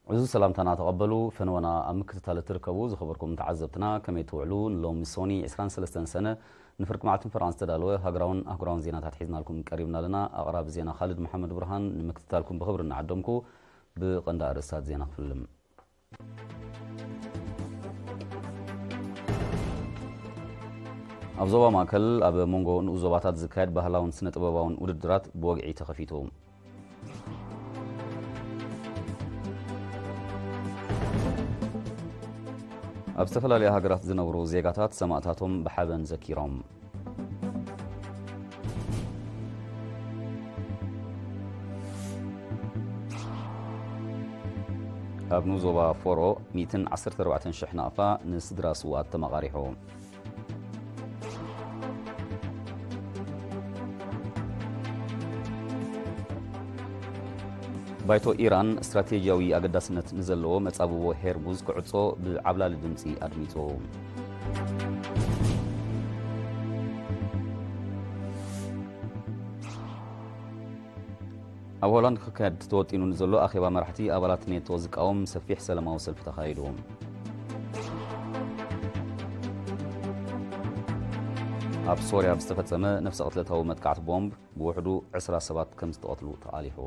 ዕዙዝ ሰላምታና ተቐበሉ። ፈነወና ኣብ ምክትታል እትርከቡ ዝኸበርኩም ተዓዘብትና ከመይ ትውዕሉ? ንሎሚ ሶኒ ዕስራን ሰለስተን ሰነ ንፍርቂ መዓልቲ ፈረቓን ዝተዳለወ ሃገራውን ኣህጉራውን ዜናታት ሒዝናልኩም ቀሪብና ኣለና። ኣቕራቢ ዜና ካልድ መሓመድ ብርሃን። ንምክትታልኩም ብኽብሪ እናዓደምኩ ብቐንዲ ኣርእስታት ዜና ክፍልም። ኣብ ዞባ ማእከል ኣብ መንጎ ንኡስ ዞባታት ዝካየድ ባህላውን ስነ ጥበባውን ውድድራት ብወግዒ ተኸፊቱ። ኣብ ዝተፈላለያ ሃገራት ዝነብሩ ዜጋታት ሰማእታቶም ብሓበን ዘኪሮም። ኣብ ንኡስ ዞባ ፎሮ ሚእትን ዓሰርተ ኣርባዕተን ሽሕ ናቕፋ ንስድራ ስውኣት ተመቓሪሑ። ባይቶ ኢራን ስትራቴጂያዊ ኣገዳስነት ንዘለዎ መጻብቦ ሄርሙዝ ክዕጾ ብዓብላሊ ድምጺ ኣድሚጹ። ኣብ ሆላንድ ክካየድ ተወጢኑ ንዘሎ ኣኼባ መራሕቲ ኣባላት ኔቶ ዝቃወም ሰፊሕ ሰላማዊ ሰልፊ ተኻይዱ። ኣብ ሶርያ ብዝተፈጸመ ነፍሰ ቅትለታዊ መጥቃዕቲ ቦምብ ብውሕዱ ዕስራ ሰባት ከም ዝተቐትሉ ተቓሊሑ።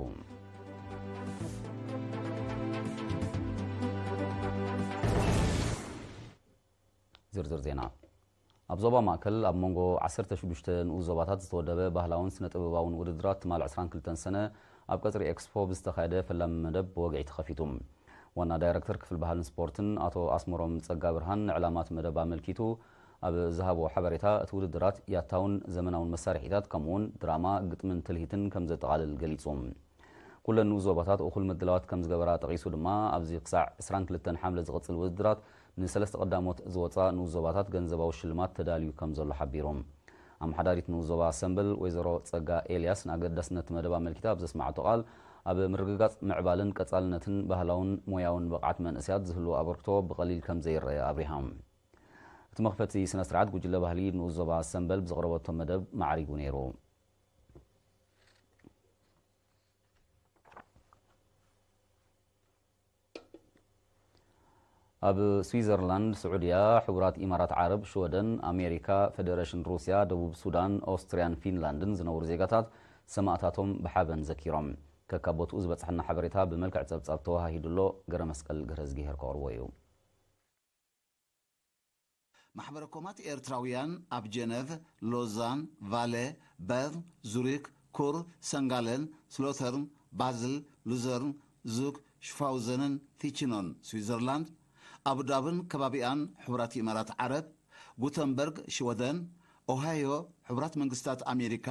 ዝርዝር ዜና። ኣብ ዞባ ማእከል ኣብ መንጎ ዓሰርተ ሽዱሽተ ንኡስ ዞባታት ዝተወደበ ባህላውን ስነ-ጥበባውን ውድድራት ትማል ዕስራን ክልተን ሰነ ኣብ ቀጽሪ ኤክስፖ ብዝተኻየደ ፈላሚ መደብ ብወግዒ ተኸፊቱ። ዋና ዳይረክተር ክፍል ባህልን ስፖርትን ኣቶ ኣስመሮም ጸጋብርሃን ንዕላማ እቲ መደብ ኣመልኪቱ፣ ኣብ ዝሃቦ ሓበሬታ፣ እቲ ውድድራት ያታውን ዘመናውን መሳርሒታት፣ ከምኡውን ድራማ፣ ግጥምን ትልሂትን ከም ዘጠቓልል ገሊጹ። ኩለን ንኡስ ዞባታት እኹል ምድላዋት ከም ዝገበራ ጠቒሱ ድማ፣ ኣብዚ ክሳዕ ዕስራን ክልተን ሓምለ ዝቕጽል ውድድራት ንሰለስተ ቀዳሞት ዝወጻ ንኡስ ዞባታት ገንዘባዊ ሽልማት ተዳልዩ ከም ዘሎ ሓቢሩ። ኣመሓዳሪት ንኡስ ዞባ ሰምበል ወይዘሮ ጸጋ ኤልያስ ንኣገዳስነት መደብ ኣመልኪታ ኣብ ዘስማዓቶ ቃል፣ ኣብ ምርግጋጽ ምዕባልን ቀጻልነትን ባህላውን ሞያውን ብቕዓት መንእሰያት ዝህልዎ ኣበርክቶ ብቐሊል ከም ዘይረአ ኣብሪሃ። እቲ መኽፈቲ ስነ ስርዓት ጉጅለ ባህሊ ንኡስ ዞባ ሰምበል ብዘቕረበቶ መደብ ማዕሪጉ ነይሩ። ኣብ ስዊዘርላንድ፣ ስዑድያ፣ ሕቡራት ኢማራት ዓረብ፣ ሽወደን፣ ኣሜሪካ፣ ፈደረሽን ሩስያ፣ ደቡብ ሱዳን፣ ኦስትርያን ፊንላንድን ዝነብሩ ዜጋታት ሰማእታቶም ብሓበን ዘኪሮም። ከካብ ቦትኡ ዝበጽሐና ሓበሬታ ብመልክዕ ጸብጻብ ተወሃሂዱ ኣሎ። ገረ መስቀል ገረዝጊሄር ከቕርቦ እዩ። ማሕበረ ኮማት ኤርትራውያን ኣብ ጀነቭ፣ ሎዛን፣ ቫለ፣ በርን፣ ዙሪክ፣ ኩር፣ ሰንጋለን፣ ስሎተርን፣ ባዝል፣ ሉዘርን፣ ዙግ፣ ሽፋውዘንን ቲችኖን፣ ስዊዘርላንድ፣ ኣቡዳብን ከባቢኣን፣ ሕቡራት ኢማራት ዓረብ፣ ጉተንበርግ፣ ሽወደን፣ ኦሃዮ፣ ሕቡራት መንግስታት ኣሜሪካ፣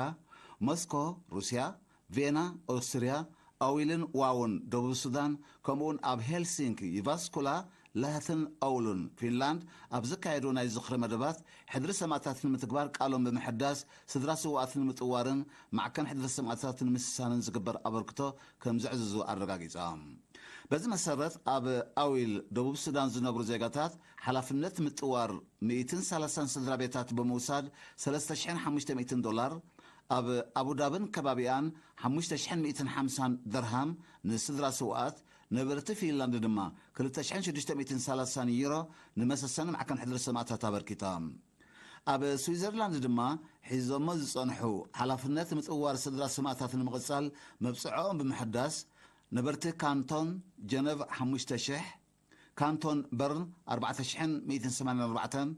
ሞስኮ፣ ሩስያ፣ ቬና፣ ኦስትርያ፣ ኣዊልን ዋውን፣ ደቡብ ሱዳን፣ ከምኡውን ኣብ ሄልሲንኪ፣ ዩቫስኩላ፣ ላህትን ኣውሉን፣ ፊንላንድ፣ ኣብ ዝካየዱ ናይ ዝኽሪ መደባት፣ ሕድሪ ሰማእታት ንምትግባር ቃሎም ብምሕዳስ፣ ስድራ ስውኣት ንምጥዋርን ማዕከን ሕድሪ ሰማእታት ንምስሳንን ዝግበር ኣበርክቶ ከም ዘዕዝዙ ኣረጋጊጾም። በዚ መሰረት፣ ኣብ ኣዊል፣ ደቡብ ሱዳን ዝነብሩ ዜጋታት፣ ሓላፍነት ምጥዋር ሚእትን ሰላሳን ስድራ ቤታት ብምውሳድ፣ ሰለስተ ሽሕን ሓሙሽተ ሚእትን ዶላር፣ ኣብ ኣቡዳብን ከባቢኣን፣ ሓሙሽተ ሽሕን ሚእትን ሓምሳን ድርሃም ንስድራ ስውኣት፣ ነበርቲ ፊንላንድ ድማ፣ ክልተ ሽሕን ሽዱሽተ ሚእትን ሰላሳን ዩሮ ንመሰሰኒ ማዕከን ሕድሪ ሰማእታት ኣበርኪቶም። ኣብ ስዊዘርላንድ ድማ፣ ሒዞሞ ዝጸንሑ ሓላፍነት ምጥዋር ስድራ ሰማእታት ንምቕጻል መብጽዖኦም ብምሕዳስ፣ ነበርቲ ካንቶን ጀነቭ ሓሙሽተ ሽሕ፣ ካንቶን በርን ኣርባዕተ ሽሕን ሚእትን ሰማንያን ኣርባዕተን፣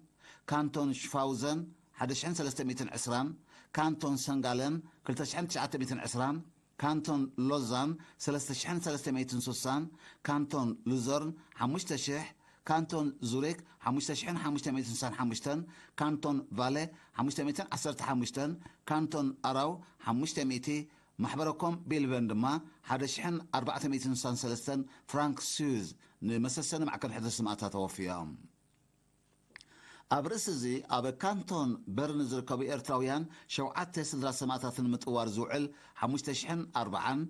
ካንቶን ሽፋውዘን ሓደ ሽሕን ሰለስተ ሚእትን ዕስራን፣ ካንቶን ሰንጋለን ክልተ ሽሕን ትሽዓተ ሚእትን ዕስራን፣ ካንቶን ሎዛን ሰለስተ ሽሕን ሰለስተ ሚእትን ስሳን፣ ካንቶን ሉዘርን ሓሙሽተ ሽሕ፣ ካንቶን ዙሪክ ሓሙሽተ ሽሕን ሓሙሽተ ሚእትን ስሳን ሓሙሽተን፣ ካንቶን ቫለ ሓሙሽተ ሚእትን ዓሰርተ ሓሙሽተን፣ ካንቶን ኣራው ሓሙሽተ ሚእቲ፣ ማሕበረኮም ቤልቨን ድማ ሓደ ሽሕን ኣርባዕተ ሚእትን ስሳን ሰለስተን ፍራንክ ስዊዝ ንመሰሰኒ ማዕከን ሕድሪ ሰማእታት ኣወፍዮም። ኣብ ርእሲ እዚ፣ ኣብ ካንቶን በርን ዝርከቡ ኤርትራውያን ሸውዓተ ስድራ ሰማእታት ንምጥዋር ዝውዕል ሓሙሽተ ሽሕን ኣርባዓን፣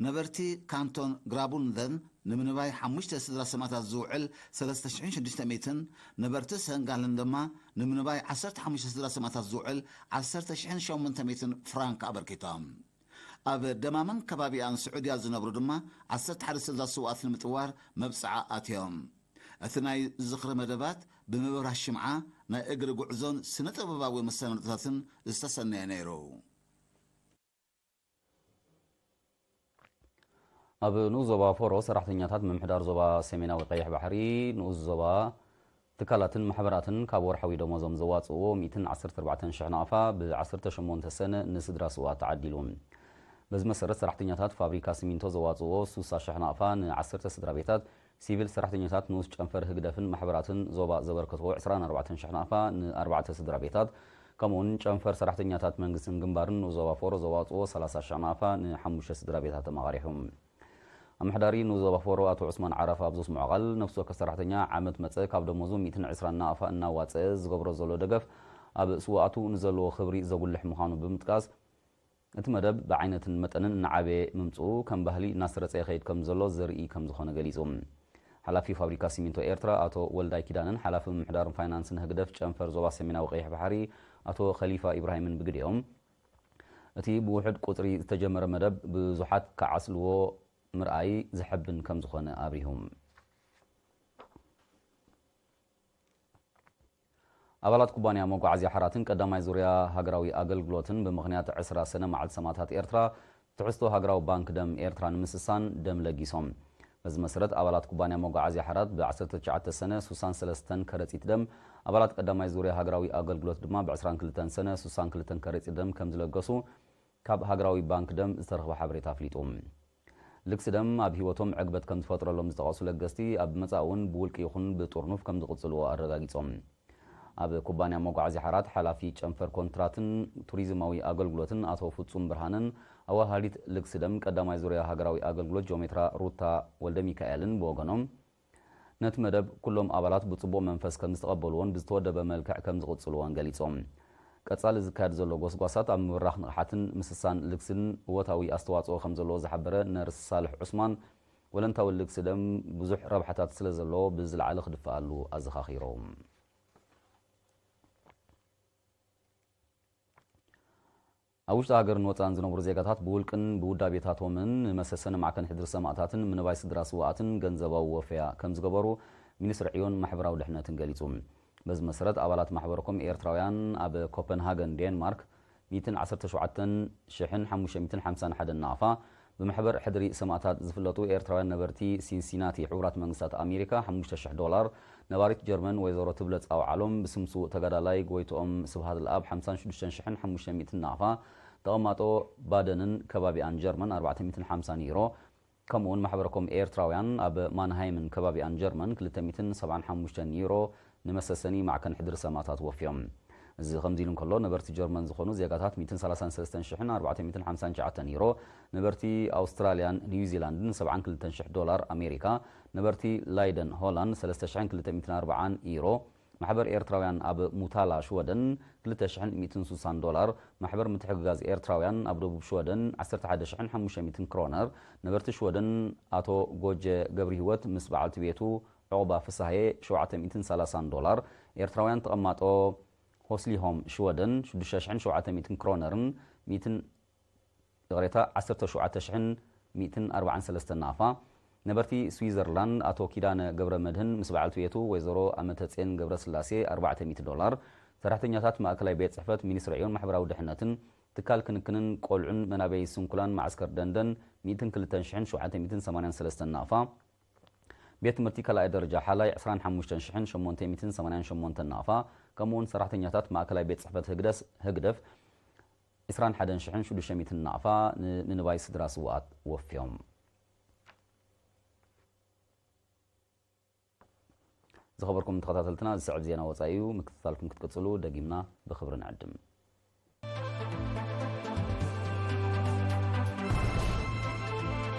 ነበርቲ ካንቶን ግራቡንደን ንምንባይ ሓሙሽተ ስድራ ሰማእታት ዝውዕል ሰለስተ ሽሕን ሽዱሽተ ሚእትን፣ ነበርቲ ሰንጋልን ድማ ንምንባይ ዓሰርተ ሓሙሽተ ስድራ ሰማእታት ዝውዕል ዓሰርተ ሽሕን ሸሞንተ ሚእትን ፍራንክ ኣበርኪቶም። ኣብ ደማምን ከባቢኣን ስዑድያ ዝነብሩ ድማ ዓሰርተ ሓደ ሰልዛ ስውኣት ንምጥዋር መብጽዓ ኣትዮም። እቲ ናይ ዝኽሪ መደባት ብምብራህ ሽምዓ፣ ናይ እግሪ ጉዕዞን ስነ ጥበባዊ መሰናድኦታትን ዝተሰነየ ነይሩ። ኣብ ንኡስ ዞባ ፎሮ ሰራሕተኛታት ምምሕዳር ዞባ ሰሜናዊ ቀይሕ ባሕሪ ንኡስ ዞባ ትካላትን ማሕበራትን ካብ ወርሓዊ ደሞዞም ዘዋፅእዎ ሚእትን ዓሰርተ ኣርባዕተን ሽሕ ናቕፋ ብ ዓሰርተ ሸሞንተ ሰነ ንስድራ ስውኣት ተዓዲሉ። በዚ መሰረት ሰራሕተኛታት ፋብሪካ ሲሚንቶ ዘዋፅእዎ ሱሳ ሽሕ ናቕፋ ን ዓሰርተ ስድራ ቤታት፣ ሲቪል ሰራሕተኛታት ንኡስ ጨንፈር ህግደፍን ማሕበራትን ዞባ ዘበርከትዎ ዕስራን ኣርባዕተን ሽሕ ናቕፋ ንኣርባዕተ ስድራ ቤታት፣ ከምኡውን ጨንፈር ሰራሕተኛታት መንግስትን ግንባርን ንኡስ ዞባ ፎሮ ዘዋፅእዎ ሰላሳ ሽሕ ናቕፋ ንሓሙሽተ ስድራ ቤታት ተመቓሪሑ። ኣመሓዳሪ ንኡስ ዞባ ፎሮ ኣቶ ዑስማን ዓረፋ ኣብ ዘስምዖ ቃል፣ ነፍሲ ወከፍ ሰራሕተኛ ዓመት መጸ ካብ ደሞዙ ሚእትን ዕስራን ናቕፋ እናዋጸአ ዝገብሮ ዘሎ ደገፍ ኣብ ስውኣቱ ንዘለዎ ክብሪ ዘጉልሕ ምዃኑ ብምጥቃስ፣ እቲ መደብ ብዓይነትን መጠንን እናዓበየ ምምጽኡ ከም ባህሊ እናሰረጸ ይኸይድ ከም ዘሎ ዘርኢ ከም ዝኾነ ገሊጹ። ሓላፊ ፋብሪካ ሲሚንቶ ኤርትራ ኣቶ ወልዳይ ኪዳነን ሓላፊ ምምሕዳርን ፋይናንስን ህግደፍ ጨንፈር ዞባ ሰሜናዊ ቀይሕ ባሕሪ ኣቶ ኸሊፋ ኢብራሂምን ብግዲኦም፣ እቲ ብውሑድ ቁጽሪ ዝተጀመረ መደብ ብዙሓት ክዓስልዎ ምርኣይ ዘሐብን ከም ዝኾነ ኣብሪሁ። ኣባላት ኩባንያ መጓዓዝያ ሓራትን ቀዳማይ ዙርያ ሃገራዊ ኣገልግሎትን ብምኽንያት ዕስራ ሰነ መዓልቲ ሰማእታት ኤርትራ ትሕዝቶ ሃገራዊ ባንክ ደም ኤርትራ ንምስሳን ደም ለጊሶም። በዚ መሰረት ኣባላት ኩባንያ መጓዓዝያ ሓራት ብ ዓሰርተ ትሽዓተ ሰነ ሱሳን ሰለስተን ከረጺት ደም፣ ኣባላት ቀዳማይ ዙርያ ሃገራዊ ኣገልግሎት ድማ ብ ዕስራን ክልተን ሰነ ሱሳን ክልተን ከረጺት ደም ከም ዝለገሱ ካብ ሃገራዊ ባንክ ደም ዝተረኽበ ሓበሬታ ኣፍሊጡ። ልግሲ ደም ኣብ ህይወቶም ዕግበት ከም ዝፈጥረሎም ዝጠቐሱ ለገስቲ፣ ኣብ መጻኢ እውን ብውልቂ ይኹን ብጥርኑፍ ከም ዝቕጽልዎ ኣረጋጊጾም። ኣብ ኩባንያ መጓዓዝያ ሓራት ሓላፊ ጨንፈር ኮንትራትን ቱሪዝማዊ ኣገልግሎትን ኣቶ ፍጹም ብርሃንን ኣዋሃዲት ልግሲ ደም ቀዳማይ ዙርያ ሃገራዊ ኣገልግሎት ጂኦሜትራ ሩታ ወልደ ሚካኤልን ብወገኖም፣ ነቲ መደብ ኩሎም ኣባላት ብጽቡቕ መንፈስ ከም ዝተቐበልዎን ብዝተወደበ መልክዕ ከም ዝቕጽልዎን ገሊጾም። ቀጻሊ ዝካየድ ዘሎ ጎስጓሳት ኣብ ምብራኽ ንቕሓትን ምስሳን ልግስን እወታዊ ኣስተዋጽኦ ከም ዘለዎ ዝሓበረ ነርስ ሳልሕ ዑስማን፣ ወለንታዊ ልግሲ ደም ብዙሕ ረብሓታት ስለ ዘለዎ ብዝለዓለ ክድፈኣሉ ኣዘኻኺሮም። ኣብ ውሽጢ ሃገርን ወጻእን ዝነብሩ ዜጋታት ብውልቅን ብውዳቤታቶምን ንመሰሰኒ ማዕከን ሕድሪ ሰማእታትን ምንባይ ስድራ ስውኣትን ገንዘባዊ ወፈያ ከም ዝገበሩ ሚኒስትሪ ዕዮን ማሕበራዊ ድሕነትን ገሊጹ። በዚ መሰረት ኣባላት ማሕበረኮም ኤርትራውያን ኣብ ኮፐንሃገን ዴንማርክ ሚእትን ዓሰርተ ሸውዓተን ሽሕን ሓሙሽተ ሚእትን ሓምሳን ሓደን ናቕፋ ብማሕበር ሕድሪ ሰማእታት ዝፍለጡ ኤርትራውያን ነበርቲ ሲንሲናቲ ሕቡራት መንግስታት ኣሜሪካ ሓሙሽተ ሽሕ ዶላር፣ ነባሪት ጀርመን ወይዘሮ ትብለጽ ኣውዓሎም ብስም ስዉእ ተጋዳላይ ጎይትኦም ስብሃትለኣብ ሓምሳን ሽዱሽተን ሽሕን ሓሙሽተ ሚእትን ናቕፋ፣ ተቐማጦ ባደንን ከባቢኣን ጀርመን ኣርባዕተ ሚእትን ሓምሳን ዩሮ፣ ከምኡውን ማሕበረኮም ኤርትራውያን ኣብ ማንሃይምን ከባቢኣን ጀርመን ክልተ ሚእትን ሰብዓን ሓሙሽተን ዩሮ ንመሰሰኒ ማዕከን ሕድሪ ሰማእታት ወፍዮም። እዚ ከምዚ ኢሉ እንከሎ፣ ነበርቲ ጀርመን ዝኾኑ ዜጋታት ሚእትን ሰላሳን ሰለስተን ሽሕን ኣርባዕተ ሚእትን ሓምሳን ትሽዓተን ዩሮ፣ ነበርቲ ኣውስትራልያን ኒውዚላንድን ሰብዓን ክልተን ሽሕ ዶላር ኣሜሪካ፣ ነበርቲ ላይደን ሆላንድ ሰለስተ ሽሕን ክልተ ሚእትን ኣርባዓን ዩሮ፣ ማሕበር ኤርትራውያን ኣብ ሙታላ ሽወደን ክልተ ሽሕን ሚእትን ሱሳን ዶላር፣ ማሕበር ምትሕግጋዝ ኤርትራውያን ኣብ ደቡብ ሽወደን ዓሰርተ ሓደ ሽሕን ሓሙሽተ ሚእትን ክሮነር፣ ነበርቲ ሽወደን ኣቶ ጎጀ ገብርሂወት ምስ በዓልቲ ቤቱ ዑቕባ ፍሳሃየ ሸውዓተ ሚእትን ሰላሳን ዶላር፣ ኤርትራውያን ተቐማጦ ሆስሊሆም ሽወደን ሽዱሽተ ሽሕን ሸውዓተ ሚእትን ክሮነርን ሚእትን፣ ይቕሬታ፣ ዓሰርተ ሸውዓተ ሽሕን ሚእትን ኣርባዓን ሰለስተን ናቕፋ፣ ነበርቲ ስዊዘርላንድ ኣቶ ኪዳነ ገብረ መድህን ምስ በዓልቲ ቤቱ ወይዘሮ ኣመተጼን ገብረ ስላሴ ኣርባዕተ ሚእቲ ዶላር፣ ሰራሕተኛታት ማእከላይ ቤት ጽሕፈት ሚኒስትሪ ዕዮን ማሕበራዊ ድሕነትን ትካል ክንክንን ቆልዑን መናበይ ስንኩላን ማዕስከር ደንደን ሚእትን ክልተን ሽሕን ሸውዓተ ሚእትን ሰማንያን ሰለስተን ናቕፋ፣ ቤት ትምህርቲ ካልኣይ ደረጃ ሓላይ ዕስራን ሓሙሽተን ሽሕን ሸሞንተ ሚእትን ሰማንያን ሸሞንተን ናቕፋ፣ ከምኡውን ሰራሕተኛታት ማእከላይ ቤት ጽሕፈት ህግደስ-፣ ህግደፍ ዕስራን ሓደን ሽሕን ሽዱሽተ ሚእትን ናቕፋ ንምንባይ ስድራ ስውኣት ወፍዮም። ዝኸበርኩም ተኸታተልትና፣ ዝስዕብ ዜና ወጻኢ እዩ። ምክትታልኩም ክትቅጽሉ ደጊምና ብኽብሪ ንዕድም።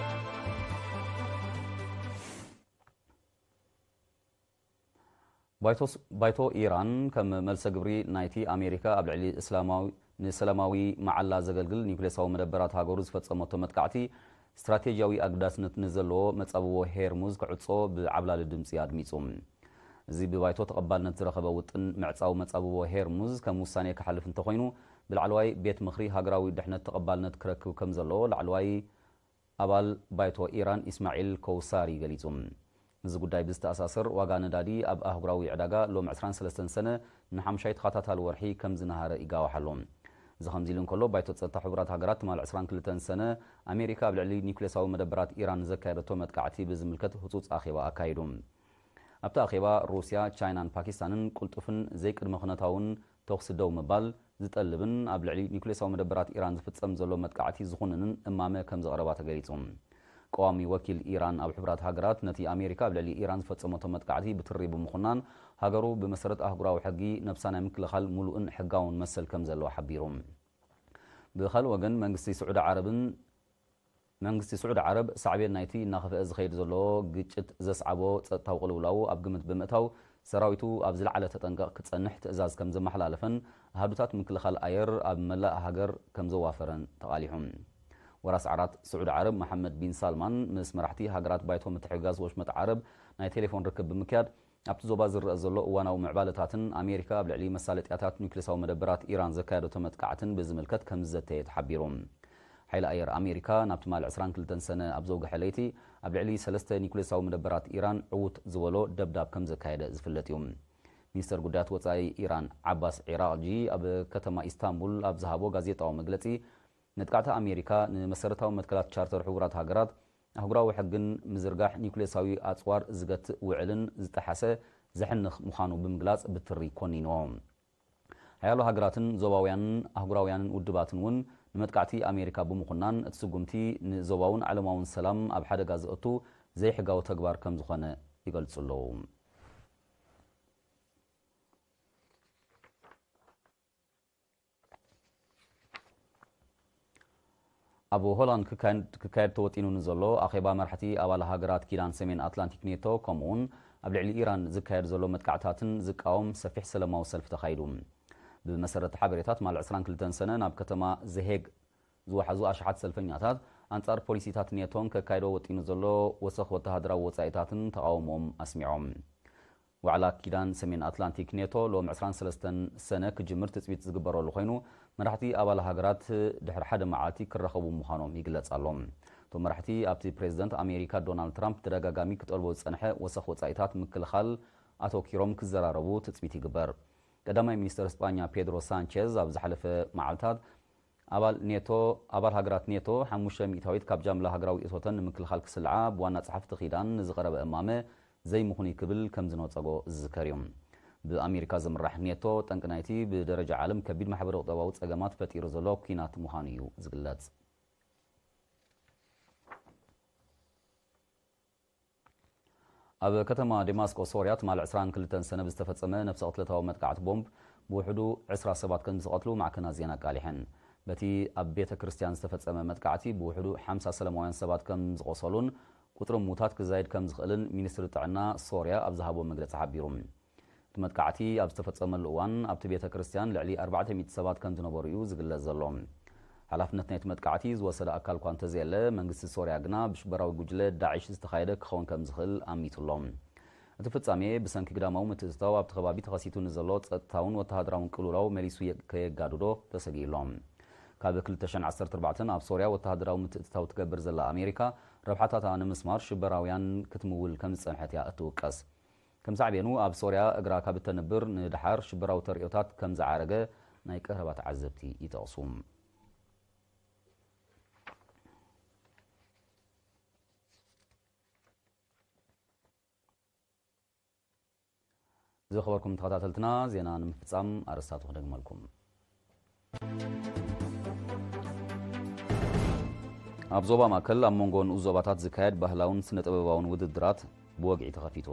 ባይቶስ-፣ ባይቶ ኢራን ከም መልሰ ግብሪ ናይቲ ኣሜሪካ ኣብ ልዕሊ እስላማዊ፣ ንሰላማዊ መዓላ ዘገልግል ኒውክሌሳዊ መደበራት ሃገሩ ዝፈጸመቶ መጥቃዕቲ ስትራቴጂያዊ ኣገዳስነት ንዘለዎ መጻብቦ ሄርሙዝ ክዕጾ ብዓብላሊ ድምጺ ኣድሚጹ። እዚ ብባይቶ ተቐባልነት ዝረኸበ ውጥን ምዕጻው መጻብቦ ሄርሙዝ ከም ውሳኔ ክሓልፍ እንተኾይኑ፣ ብላዕለዋይ ቤት ምኽሪ ሃገራዊ ድሕነት ተቐባልነት ክረክብ ከም ዘለዎ ላዕለዋይ ኣባል ባይቶ ኢራን ኢስማዒል ከውሳሪ ገሊጹ። እዚ ጉዳይ ብዝተኣሳሰር፣ ዋጋ ነዳዲ ኣብ ኣህጉራዊ ዕዳጋ ሎሚ ዕስራን ሰለስተን ሰነ ንሓምሻይ ተኸታታሊ ወርሒ ከም ዝነሃረ ይጋዋሕ ኣሎ። እዚ ከምዚ ኢሉ እንከሎ፣ ባይቶ ጸጥታ ሕቡራት ሃገራት ትማሊ ዕስራን ክልተን ሰነ ኣሜሪካ ኣብ ልዕሊ ኒውክሌሳዊ መደበራት ኢራን ዘካየደቶ መጥቃዕቲ ብዝምልከት ህጹጽ ኣኼባ ኣካይዱ። ኣብቲ ኣኼባ፣ ሩስያ፣ ቻይናን ፓኪስታንን ቅልጡፍን ዘይቅድመ ኩነታውን ተኹሲ ደው ምባል ዝጠልብን ኣብ ልዕሊ ኒውክሌሳዊ መደበራት ኢራን ዝፍጸም ዘሎ መጥቃዕቲ ዝኹንንን እማመ ከም ዘቕረባ ተገሊጹ። ቀዋሚ ወኪል ኢራን ኣብ ሕቡራት ሃገራት ነቲ ኣሜሪካ ኣብ ልዕሊ ኢራን ዝፈጸመቶ መጥቃዕቲ ብትሪ ብምኹናን፣ ሃገሩ ብመሰረት ኣህጉራዊ ሕጊ ነብሳ ናይ ምክልኻል ምሉእን ሕጋውን መሰል ከም ዘለዋ ሓቢሩ። ብኻልእ ወገን፣ መንግስቲ ስዑዲ ዓረብን መንግስቲ ስዑዲ ዓረብ ሳዕቤን ናይቲ እናኸፍአ ዝኸይድ ዘሎ ግጭት ዘስዓቦ ጸጥታዊ ቅልውላው ኣብ ግምት ብምእታው፣ ሰራዊቱ ኣብ ዝለዓለ ተጠንቀቕ ክጸንሕ ትእዛዝ ከም ዘመሓላለፈን ኣሃዱታት ምክልኻል ኣየር ኣብ መላእ ሃገር ከም ዘዋፈረን ተቓሊሑ። ወራስ ዓራት ስዑዲ ዓረብ መሓመድ ቢን ሳልማን ምስ መራሕቲ ሃገራት ባይቶ ምትሕግጋዝ ወሽመጥ ዓረብ ናይ ቴሌፎን ርክብ ብምክያድ፣ ኣብቲ ዞባ ዝረአ ዘሎ እዋናዊ ምዕባለታትን ኣሜሪካ ኣብ ልዕሊ መሳለጥያታት ኒውክሌሳዊ መደበራት ኢራን ዘካየደቶ መጥቃዕትን ብዝምልከት ከም ዝዘተየ ተሓቢሩ። ሓይሊ ኣየር ኣሜሪካ ናብ ትማሊ ዕስራን ክልተን ሰነ ኣብ ዘውግሐ ለይቲ፣ ኣብ ልዕሊ ሰለስተ ኒውክሌሳዊ መደበራት ኢራን ዕዉት ዝበሎ ደብዳብ ከም ዘካየደ ዝፍለጥ እዩ። ሚኒስተር ጉዳያት ወጻኢ ኢራን ዓባስ ዒራቕጂ ኣብ ከተማ ኢስታንቡል ኣብ ዝሃቦ ጋዜጣዊ መግለጺ፣ መጥቃዕቲ ኣሜሪካ ንመሰረታዊ መትከላት ቻርተር ሕቡራት ሃገራት፣ ኣህጉራዊ ሕግን ምዝርጋሕ ኒውክሌሳዊ ኣጽዋር ዝገትእ ውዕልን ዝጠሓሰ ዘሕንኽ ምዃኑ ብምግላጽ ብትሪ ኮኒንዎ። ሓያሎ ሃገራትን ዞባውያንን ኣህጉራውያንን ውድባትን እውን ንመጥቃዕቲ ኣሜሪካ ብምኹናን፣ እቲ ስጉምቲ ንዞባውን ዓለማውን ሰላም ኣብ ሓደጋ ዘእቱ ዘይሕጋዊ ተግባር ከም ዝኾነ ይገልጹ ኣለዉ። ኣብ ሆላንድ ክካየድ ክካየድ ተወጢኑ ንዘሎ ኣኼባ መራሕቲ ኣባል ሃገራት ኪዳን ሰሜን ኣትላንቲክ ኔቶ፣ ከምኡውን ኣብ ልዕሊ ኢራን ዝካየድ ዘሎ መጥቃዕታትን ዝቃወም ሰፊሕ ሰለማዊ ሰልፊ ተኻይዱ። ብመሰረት ሓበሬታት፣ ማል ዕስራን ክልተን ሰነ ናብ ከተማ ዘሄግ ዝወሓዙ ኣሽሓት ሰልፈኛታት፣ ኣንጻር ፖሊሲታት ኔቶን ከካይዶ ወጢኑ ዘሎ ወሰኽ ወተሃደራዊ ወጻኢታትን ተቓውሞኦም ኣስሚዖም። ዋዕላ ኪዳን ሰሜን ኣትላንቲክ ኔቶ ሎም ዕስራን ሰለስተን ሰነ ክጅምር ትጽቢት ዝግበረሉ ኮይኑ፣ መራሕቲ ኣባል ሃገራት ድሕሪ ሓደ መዓልቲ ክራኸቡ ምዃኖም ይግለጽ ኣሎ። እቶም መራሕቲ ኣብቲ ፕሬዝደንት ኣሜሪካ ዶናልድ ትራምፕ ተደጋጋሚ ክጠልቦ ዝጸንሐ ወሰኽ ወጻኢታት ምክልኻል ኣተኪሮም ክዘራረቡ ትጽቢት ይግበር። ቀዳማይ ሚኒስተር እስጳኛ ፔድሮ ሳንቼዝ ኣብ ዝሓለፈ መዓልታት፣ ኣባል ኔቶ ኣባል ሃገራት ኔቶ ሓሙሽተ ሚእታዊት ካብ ጃምላ ሃገራዊ እቶተን ንምክልኻል ክስልዓ ብዋና ጸሓፍቲ ኪዳን ንዝቐረበ እማመ ዘይምኹን እዩ ክብል ከም ዝነጸጎ ዝዝከር እዩ። ብኣሜሪካ ዝምራሕ ኔቶ፣ ጠንቂ ናይቲ ብደረጃ ዓለም ከቢድ ማሕበረ ቁጠባዊ ጸገማት ፈጢሩ ዘሎ ኲናት ምዃኑ እዩ ዝግለጽ። ኣብ ከተማ ደማስቆ ሶርያ፣ ትማሊ ዕስራን ክልተን ሰነ ብዝተፈጸመ ነፍሰ ቅትለታዊ መጥቃዕቲ ቦምብ ብውሕዱ ዕስራ ሰባት ከም ዝተቐትሉ ማዕከናት ዜና ኣቃሊሐን። በቲ ኣብ ቤተ ክርስቲያን ዝተፈጸመ መጥቃዕቲ ብውሕዱ ሓምሳ ሰላማውያን ሰባት ከም ዝቖሰሉን ቁጽሪ ምዉታት ክዛይድ ከም ዝኽእልን ሚኒስትሪ ጥዕና ሶርያ ኣብ ዝሃቦ መግለጺ ሓቢሩ። እቲ መጥቃዕቲ ኣብ ዝተፈጸመሉ እዋን፣ ኣብቲ ቤተ ክርስቲያን ልዕሊ ኣርባዕተ ሚእቲ ሰባት ከም ዝነበሩ እዩ ዝግለጽ ዘሎ። ሓላፍነት ናይቲ መጥቃዕቲ ዝወሰደ ኣካል እኳ እንተዘየለ፣ መንግስቲ ሶርያ ግና ብሽበራዊ ጉጅለ ዳዕሽ ዝተኻየደ ክኸውን ከም ዝኽእል ኣሚቱ ኣሎ። እቲ ፍጻሜ ብሰንኪ ግዳማዊ ምትእትታው ኣብቲ ከባቢ ተኸሲቱ ንዘሎ ጸጥታውን ወተሃደራውን ቅልውላው መሊሱ የ-፣ ከየጋድዶ ተሰጊኡ ኣሎ። ካብ ክልተ ሽሕን ዓሰርተ ኣርባዕተን ኣብ ሶርያ ወተሃደራዊ ምትእትታው ትገብር ዘላ ኣሜሪካ፣ ረብሓታታ ንምስማር ሽበራውያን ክትምውል ከም ዝጸንሐት እያ እትውቀስ። ከም ሳዕቤኑ፣ ኣብ ሶርያ እግራ ካብ እተንብር ንደሓር ሽበራዊ ተርእዮታት ከም ዝዓረገ ናይ ቀረባ ተዓዘብቲ ይጠቕሱ። ዝኸበርኩም ተኸታተልትና፣ ዜና ንምፍጻም ኣርእስታቱ ክደግመልኩም። ኣብ ዞባ ማእከል ኣብ መንጎ ንኡስ ዞባታት ዝካየድ ባህላውን ስነ-ጥበባውን ውድድራት ብወግዒ ተኸፊቱ።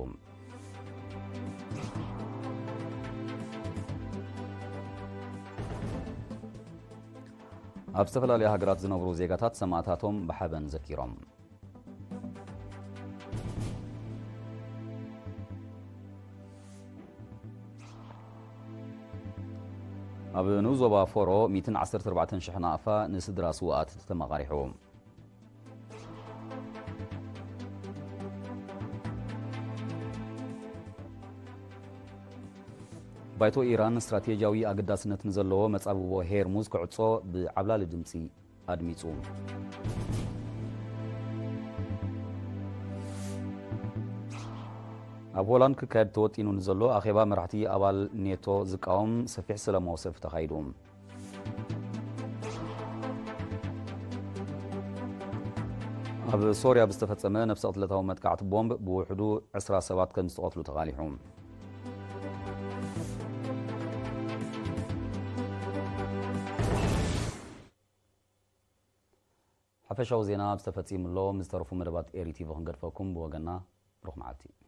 ኣብ ዝተፈላለያ ሃገራት ዝነብሩ ዜጋታት ሰማእታቶም ብሓበን ዘኪሮም። ኣብ ንኡስ ዞባ ፎሮ ሚእትን ዓሰርተ ኣርባዕተን ሽሕ ናቕፋ ንስድራ ስውኣት ተመቓሪሑ። ባይቶ ኢራን ስትራቴጂያዊ ኣገዳስነት ንዘለዎ መጻብቦ ሄርሙዝ ክዕጾ ብዓብላሊ ድምጺ ኣድሚጹ። ኣብ ሆላንድ ክካየድ ተወጢኑ ንዘሎ ኣኼባ መራሕቲ ኣባል ኔቶ ዝቃወም ሰፊሕ ሰላማዊ ሰልፊ ተኻይዱ። ኣብ ሶርያ ብዝተፈጸመ ነፍሰ ቅትለታዊ መጥቃዕቲ ቦምብ ብውሕዱ ዕስራ ሰባት ከም ዝተቐትሉ ተቓሊሑ። ሓፈሻዊ ዜና ኣብ ዝተፈጺሙ ኣሎ። ምስ ዝተረፉ መደባት ኤሪ ቲቪ ክንገድፈኩም። ብወገና ብሩኽ መዓልቲ።